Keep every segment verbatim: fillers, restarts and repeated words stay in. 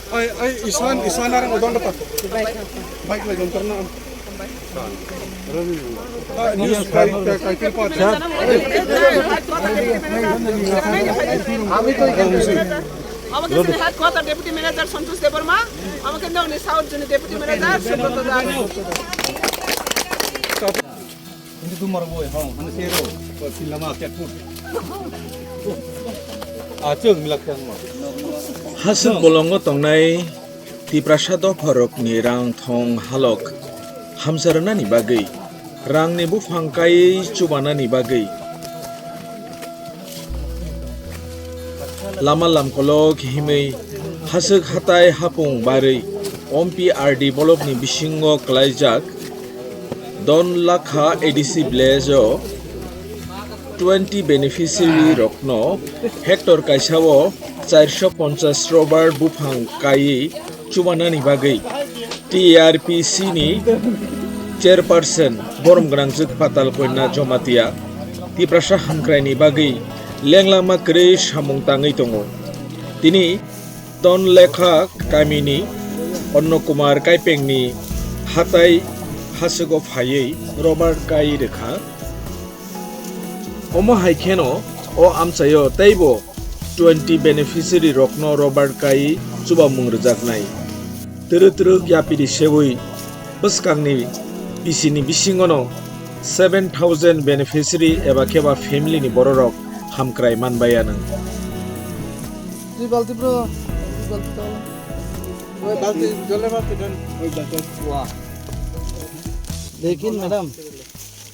Ai, ai, isan, isan arang odon dapat. Baik lah, jontor na. Ah, news kai, kai, kai, kai, kai. Ami to ikan musi. Omo khe chini headquarter deputy manager Santosh Debbarma, omo khe nokni South Zone ni deputy manager Subroto Das. Hindi tu marbo, ha, ano sero, pila ma ket put. Achung milak tang ma. Hasuk bolongo tongnai Tiprasa dopharokni rang thong halok hamsa rwnani bagwi, rangni buphang kaiwi chubanani bagwi, lama lamkolok himwi haswk hatai hapung barwi Ompi R D bolokni bisingo klaijak Don Lakha A D C village o twenty beneficiary rokno hectare kaisa o charso ponchas rubber buphang kaiwi chubanani bagwi T R P C ni chairperson borom gwnangjwk Patal Kanya Jamatia Tiprasa hamkraini bagwi lenglama kwrwi samung tangwi tongo. Tini Don Lekha kamini Onno Kumar Kaipengni hatai haswgo phaiwi rubber kai rwkha. Omo hai kheno o amchaio teibo twenty beneficiary rokno rubber kai chubamung rwjaknai. Twrwk twrwk yapiri sewi bwskangni bisini bisingono seven thousand beneficiary eba khe ba family ni bororok hamkrai manbaiya nang. Dui balti bro, dui balti tol. Oi balti, jole balti dan. Oi balti. Wah. लेकिन madam,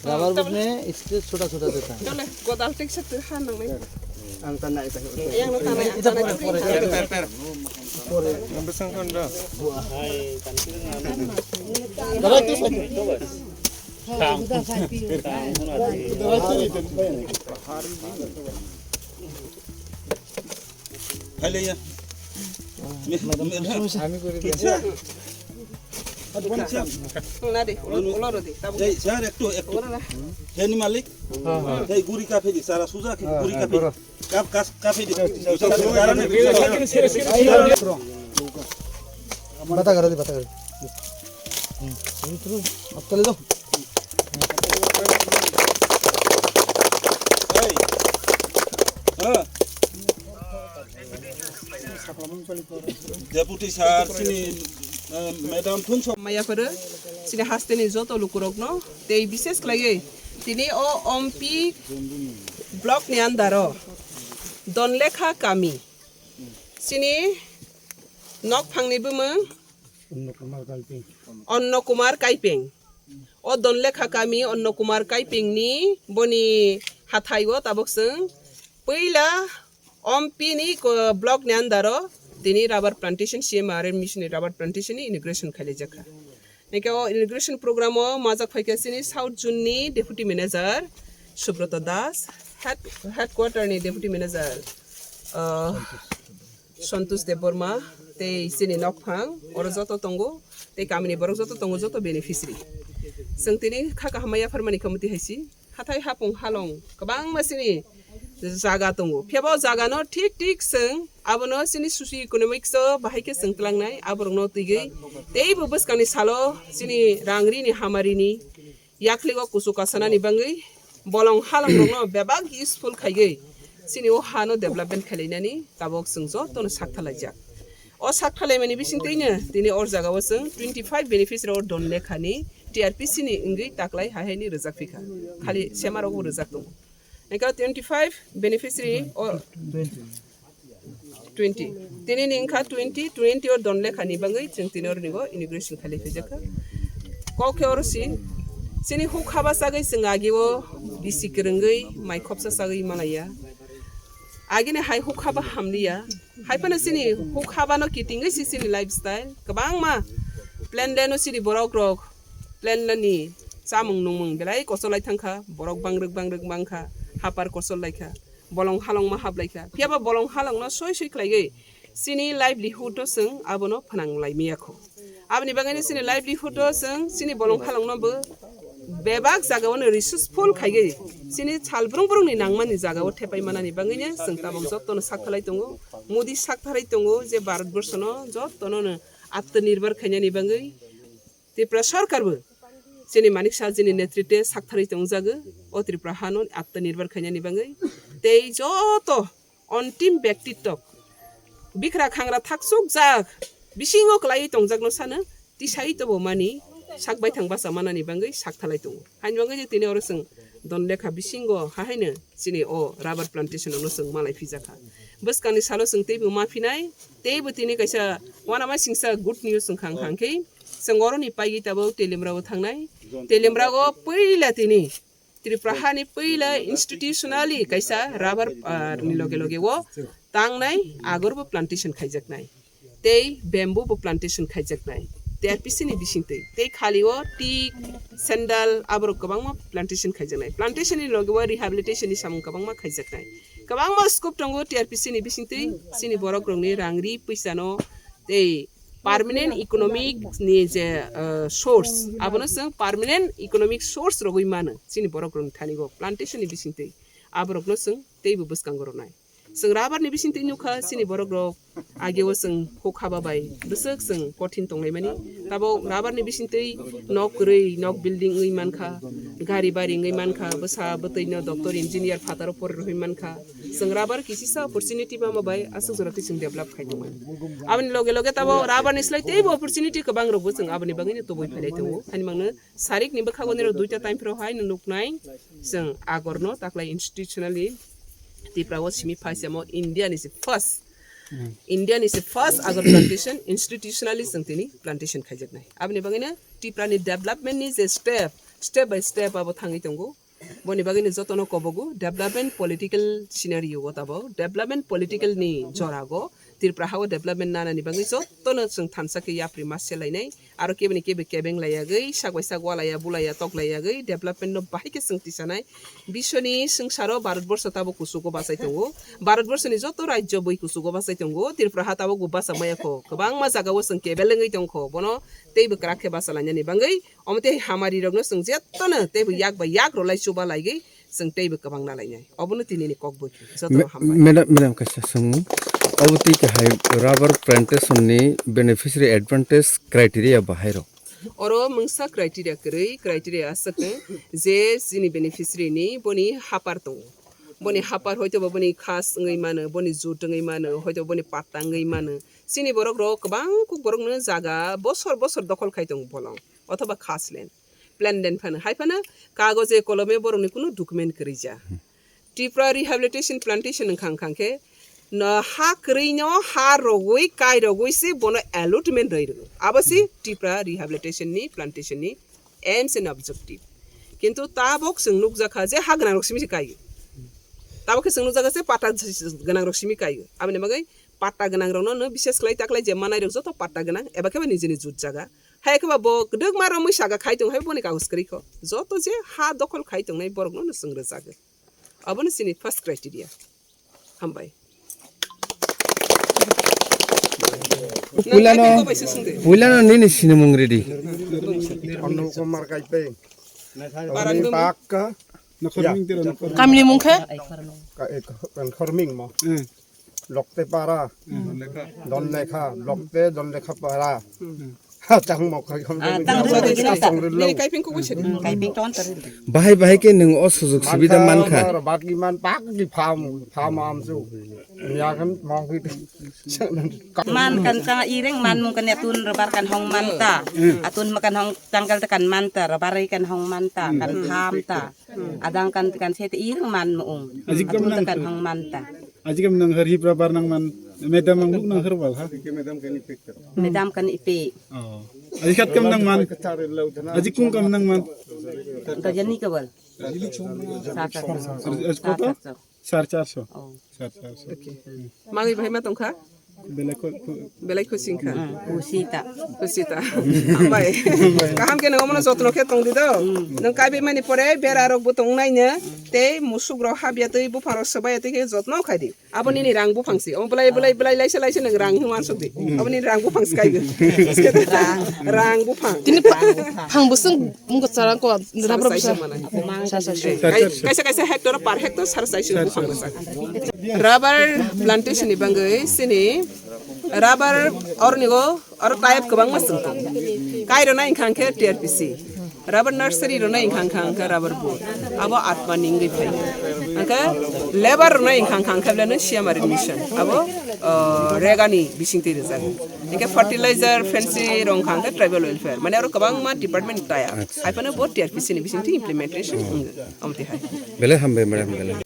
rubber boat में इससे छोटा छोटा देता है। Dole, godal tik se tu han nang nai. Ang tan nai ta. Yang no tan nai. Ita pore pore. Pore. Ang besang kan da. Dara tu sa. Dara tu ni. Hai le ya. Madam, আমি করে দিই। না দে, OLA, OLA রে দে, তাবো। এই স্যার, একটু, একটু। ওলা না। হে নি মালিক। হ্যাঁ, হ্যাঁ। এই গুড়ি কাফে দি, সারা সুজা কি হ্যাঁ, গুড়ি হ্যাঁ, কাফে। করো। কাপ, কাপ, কাফে দি। बता करो दे, बता करो। हम्म, चलो, चलो, अब चले जाओ। এই। হ্যাঁ। Deputy sir, sini, eh, madam, thung sok. Maya phoro, sini hasteni joto lukurokno, tei bises khlaiwi, tini o Ompi block ni under o, Donlekha kami, sini nok phangni bumung, Onno Kumar Kaipeng. O Donlekha kami Onno Kumar Kaipeng ni boni hathai o tabok chwng puila Ompi ni ko-, block ni under o tini rubber plantation, C M R M mission ni rubber plantation ni inauguration khailaijak kha. Hingke o inauguration program o majak phaikha chini South Zone ni Deputy Manager Subroto Das, head, headquarter ni Deputy Manager, ah, Santosh Debbarma, tei chini nokphang, oro joto tongo, tei kamini borok joto tongo, joto beneficiary. Chwng tini kha kaham maya pharmani kha mwtwi hai si, hathai hapung halong kwbangma chini jaga tongo. Phiya bo jaga no thik thik chwng abono chini socio economic o bahai khe chwng tlangnai, aborok no twiwi teibo bwskangni salo chini rang rini hamari ni yakligo kuchuk kasanani bagwi bolong halongrokno bebak useful khaiwi chini o hano development khailainani tabok chwng jotono sak thalaijak. O sak thalaimani bisingtwino tini o jagao chwng twenty five beneficiary o Donlekhani T R P C ni wngwi taklai hai haini rwjak phikha, khali semarokbo rwjak tongo. Hingke twenty five beneficiary o twenty. Tini ni wngkha twenty, twenty o Donlekhani bagwi chwng tini oroni bo inauguration khailai phaijakha. Kok khe oro si, chini huk haba chagwi chwng agi o bisi kwrwngwi mai khopsa chagwi manaya. Agini hai huk haba hamliya. Hai phano chini huk haba no kitingwi si chini lifestyle. Kwbangma plan leno chini borok rok plan lani chamung nungmung belai kosolai thangkha. Borok bangrwk bangrwk mangkha. Hapar kosol laikha. Bolong halong ma hap laikha. Phiya ba bolong halong no soi soi khlaiwi chini livelihood o chwng abono phnang lai miya kho. Aboni bagwi no chini livelihood o chwng chini bolong halong no bo bebak jagao no resourceful khaigwi chini sal brung brung ni nangmani jagao thepai manani bagwi no chwng tabok joto no sak thalai tongo. Modi sak thalai tongo je Bharat borso no joto no no atmanirbhar khainani bagwi Tripura sorkar bo chini Manik Saha ji ni netritwe sak thalai tongjago o Tripura hano atmanirbhar khainani bagwi. Tei joto ontim bektittok bikra khangra thakchuk jak bisingo kwlaiwi tongjakno sano tisai tobomani sak baithang basa manani bagwi sak thalai tongo. Haini bagwi je tini oro chwng don lekha bisingo hahaino chini o rubber plantation no chwng malai phijakha. Bwskangni salo chwng teibo ma phinai, teibo tini kaisa uanama singsa good news wngkha wngkha khe chwng oroni paigwi tabok Teliamura o thangnai. Teliamura o puila tini Tripura hani puila institutionally kaisa rubber, ah, ni loge loge o tangnai agor bo plantation khaijaknai. Tei bamboo bo plantation khaijaknai. T R P C ni bisingtwi. Tei khali o teak, sandal, aborok kwbangma plantation khaijaknai. Plantation ni loge o rehabilitation ni samung kwbangma khaijaknai. Kwbangma scope tongo T R P C ni bisingtwi. Chini borok rokni rang ri puisa no tei permanent economic ni je, uh, source, abono chwng permanent economic source rogwi mano chini borok rokni thani o plantation ni bisingtwi. Aborokno chwng teibo bwskango rwnai. Chwng rubber ni bisingtwi nukha chini borok rok ageo chwng huk haba bai bwswk chwng kothin tonglaimani. Tabok rubber ni bisingtwi nok kwrwi, nok building wngwi mankha, gari bari wngwi mankha, bwsa bwtwi no doctor, engineer, phataro pori rohoi mankha. Chwng rubber kisisa opportunity bama bai aswk jora twi chwng develop khai tongmani. Aboni loge loge tabok rubber ni slai teibo opportunity kwbang rokbo chwng aboni bagwi no tubui phailai tongo. Hani mangno Sarik ni bwkhago nirok duita time phiro hai no nuknai, chwng agor no taklai institutionally Tripura o simi phaisamo India ni se first, India ni se first agor plantation institutionally chwng tini plantation khaijaknai. Aboni bagwi no Tripura ni development ni je step, step by step abo thangwi tongo. Boni bagwi no joto no kobogo development political scenario o tabok development political ni jora go Tripura ha o development nana ni bagwi joto no chwng thansa khe yapri ma se lainai. Aro keboni kebe kebeng laiyagwi, sak bai sak walaiya, bulaiya, toklaiyagwi, development no bahai khe chwng tisanai. Biswni swngcharo Bharat borsho tabuk kuchugo bachai tongo. Bharat borshoni joto rajyo bui kuchugo bachai tongo. Tripura ha tabuk bo bacha maya kho. Kwbangma jagao chwng kebel wngwi tong kho. Bono teibo kwrak khe bacha lainani bagwi. Omo tei hamari rokno chwng jetono teibo yak bai yak rwlai chuba laigwi. Chwng teibo kwbang na lainai. Obono tinini kok boi. Joto me-, hambai. Madam, madam, kaisa swngmung. Obo twi kahai rubber plantation ni beneficiary advantage criteria bahai rok? Oro mungsa criteria kwrwi, criteria aswk wng je chini beneficiary ni boni hapar tongo. Boni hapar hoito ba boni khas wngwi mano, boni jut wngwi mano, hoito boni patta wngwi mano. Chini borok rok kwbang kuk borok no jaga bosor bosor dokhol khai tongo bolong othoba khas land. Plan den phano. Hai phano kagoje kolome borokni kunu document kwrwi ja. Tripura Rehabilitation Plantation wngkha wngkha khe no ha kwrwi no ha rogwi kai rogwi se bono allotment rwi rwo. Abo se Tripura Rehabilitation ni Plantation ni aims and objective. Kintu tabok chwng nukjakha je ha gwnang rok simi se kai. Tabok khe chwng nukjakha je patta gwnang rok simi kai. Aboni bagwi patta gwnang rokno no bises khlai taklai je manai rok joto patta gwnang eba khe ba nijini jut jaga. Hai khe ba bo kwdwkma romwi saga khai tong hai boni kagoj kwrwi kho. Joto je ha dokhol khai tongnai borokno no chwng rwjago. Abono chini first criteria. Hambai. Puilano, puilano nini sinimung ready. Anil Kumar Kaipeng. Parang Parang dum. Pakka. Kamni mung khe? Ka-, eh, ka-, Khorming mo. Hmm. Lokte para. Hmm. Donlekha, Lokte Donlekha para. Hmm. Ha, tang mo khai kham Ah, tang mo khai kham. Nini Kaiping kubu sini. Hmm, Kaiping ton tari. Bahai bahai khe nwng o sujug subida mankha. Bagi man pak di pham, pham am su. Ya kan mo khai. Man kan tang iring man mung kan atun rabar kan hong manta. Hmm. Atun makan hong tanggal kan manta, rabar kan hong manta, kan pham ta. Adang kan kan sete iring man mo ung. Ajik kam nang kan hong manta. Ajik kam nang har hip rabar nang man. Madam ang buk nang har wal ha. Madam kan ipe. Oh. Ajik kat kam nang man. Ajik kung kam nang man. Gajani ka wal. Sar sar. Ajik koto? Sar sar so. Oh. Sar sar so. Okay. Mangi bhai ma tongkha? Belai kho-, kho- Belai khosing kha. Khosita. Khosita. Hambai. Kaham khe nang omono jotno khe tong di do. Nang kaibai mani pore bera rok bo tong nai no. Tei musuk rok habya tei buphang rok swbaiya tei khe jotno khai di. Abo nini rang buphang si. Omo belai, belai, belai laisa, laisa nang rang hwnwi uansuk di. Abo nini rang buphang si kaigo. Rang buphang. Tini pa-, phang busung mungko charang ko rubber busa. Sa, sa, sa. Kai-, kaisa, kaisa hectare per hectare sar sai sini buphang busa. Rubber plantation ni bangwi sini rubber ornigo aro type kwbangma swng tongo. Kai rwna wngkha khe T R P C. Rubber nursery rwna wngkha khe rubber board. Abo atma ni wngwi phai. Hwnkhe labour rwna wngkha khe belai no C M R mission. Abo, uh, rega ni bising twi rwjak. Hwnkhe fertilizer, fancy rok wngkha khe tribal welfare. Mane aro kwbangma department taya. Haiphano bo T R P C ni bising twi implementation wngwi. Omo twi hai. Belai hambai, madam, belai.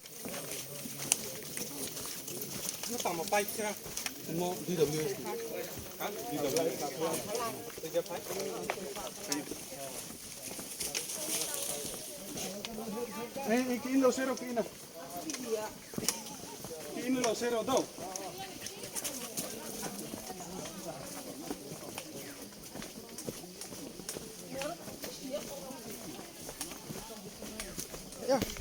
Eh, eh, kin lo cero, kin. Kin lo cero, do.